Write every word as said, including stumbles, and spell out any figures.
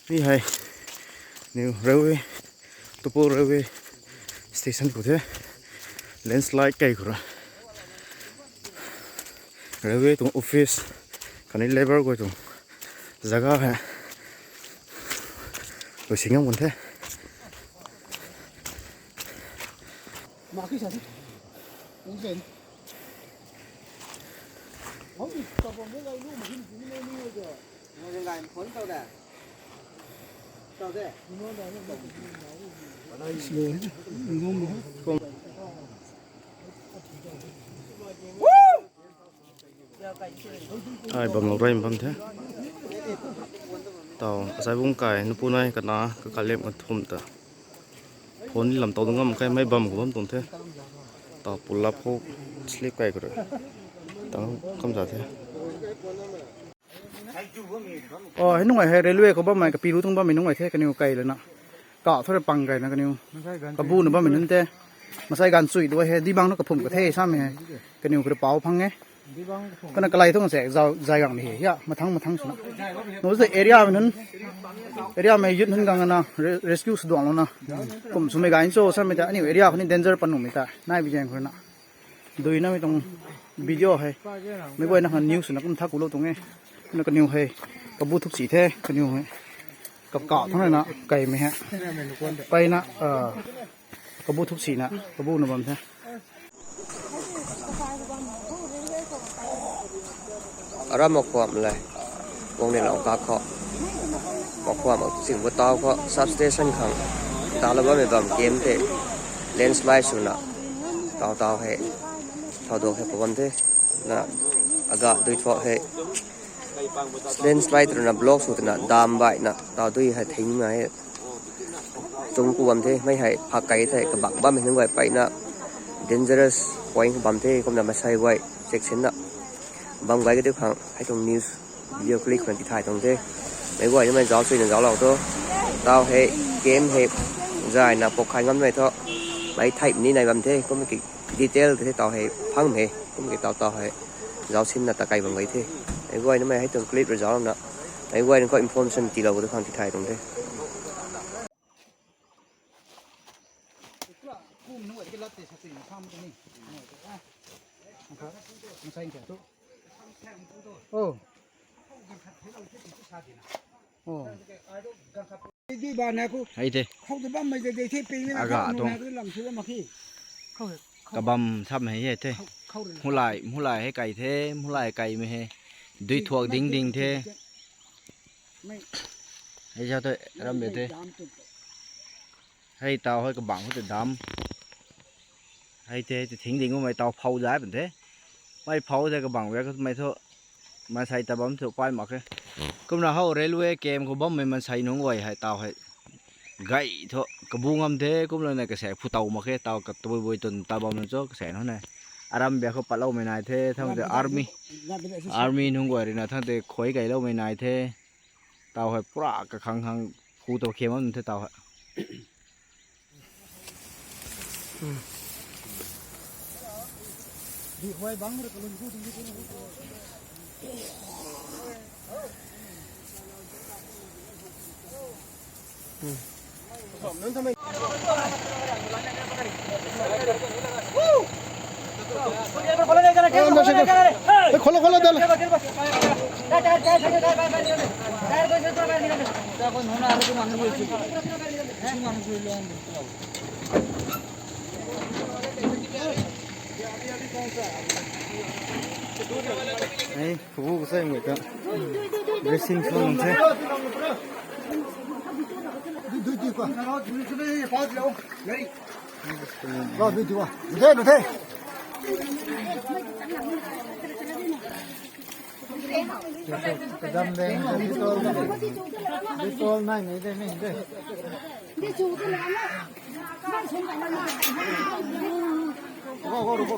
Mi hei, new railway, Tupul railway station khou the, landslide kai khou ra. Railway tuang office, khatni labour guay tuang jaga hei, lou sing ngam kun the. Ai bam lou rei bam the. Tau, asai bung kai, nupu nai kana, kakalem kathum ta. Phone ni lam tau dungam kai, mei bam khou bam tuang the. Tau, pull up khou, slip kai khou rui. Tang, kam za the. Oh, hei nungai hei railway khou bammei, kapiru tuang bammei nungai the, kaniw kai lana. Ka thore pang kai na kaniw. Kabu na bammei nunc the. Masai ganv chui duai hei, dibang na kaphum ka the, samei hei. Kaniw kari pau phang e. Kana kalai thung se, zau, zai gang ni hei, ya, mathang, mathang swna. Nose area mei nunc, area mei youth nunc gang na, re-, rescue sw duang lou na. Kum swmei gan cho, samei ta, aniw area khou ni danger pan nuhmei ta, nai bi jeng khou na. Dui na mi tuang video hei. Mei guay na khan news na kum thak ku lou tuang e. Na kaniw hei. Kabu thuk si the, kaniw hei. Kap kap thang na kai mei hei. Pai na, ah, kabu thuk si na, kabu na bam the. Aram Mokhuam le, Wongnei Lou kak khou, Mokhuam Singbu tau khou, substation khang, ta lou bammei bam kem the, landslide swna, tau tau hei, tau dok hei pabam the, na, aga dui thuak hei, landslide rui na block sw twna, dam bai na, tau dui hei thing na hei, chung ku bam the, mei hei phak kai the, kabak bam hei nunc guay pai na, dangerous point bam the, kumna masai guay, section na, bam guay ka diu khang, hei tuang news, video clip khang tithay tuang the. Mei guay ni mei zauc suina zauc lou tho. Tau hei, game hei, zay na pok khai ngam mei tho. Mei thaip ni nai bam the, kum ki detail the tau hei, phang hei, kum ki tau tau hei, zauc sin na ta kai bam guay the. Mei guay ni mei hei tuang clip rui zauc na. Mei guay ni khou information tiilou ka diu khang tithay tuang the. Oh. Oh. Di ba na ku. Hei the. Khou de bam mai de de the ping na. Aga khou tuang. Na lam thu ma ki. Kabam thap hei hei the. Khou, khou rui. Mulai, mulai hei kai the, mulai kai mei hei. Dui thuak ding ding the. Mei. Hei zauc the, ram be the. Dam tu. Hei tau hei kabang khou tei dam. Hei the, hei the thing ding khou mei tau phou zai pan the. Mei phou the kabang vek khou mei thu. Mansei ta bam thu pai mak khe. Kumna how railway camp khou bammei mansei nunc guay hei tau hei. Gay thu kabu ngam the, kumna na kasek phu tau mak khe, tau katabui bui tun ta bam nunc cho kasek nunc hei. Aram bia khou patloumei nai the, thang te army. Army nunc guay rui na thang te khuay gayloumei nai the. Tau hei pura kakhang khang phu tau khe bam the tau hei. खोलो, खोलो, खोलो। Ei, kubu kusai mui ta. Dressing song se. Lo, video. Video, video. Kadam deng, Dettol, Dettol nai ni de, ni de. Ruko, ruko, ruko.